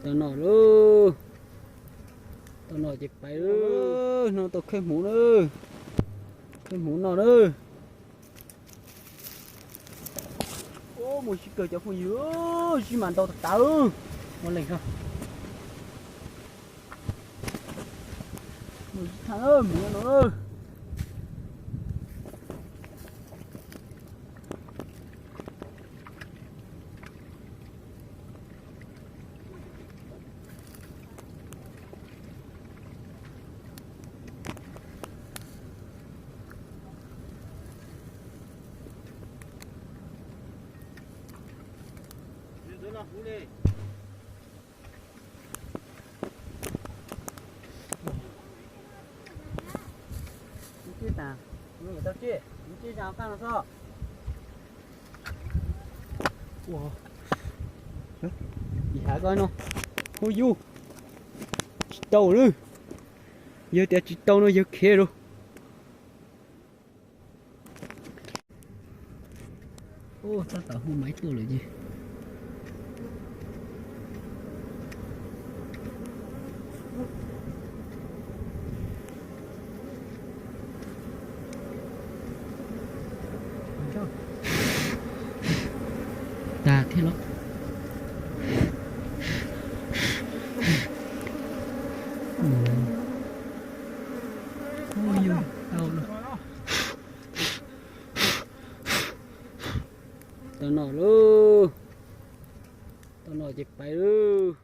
Tau noj lauj. Tau noj ces pais lauj. No tau khawb hmuv lauj. Khawb hmuv noj lauj. Mus sib kawg cov phooj ywg, sib mas ntau tas tas. Ua leej, mus sib tham hmuv no. Ib hav ko no, hu yus tsis tau lawm. Yog tias tsis tau no yog khiav lauj. Tab tom hu maiv tuaj lawm ces. Tag thiab los. Hu yus tau los. Tau noj lauj. Tau noj ces pais lauj.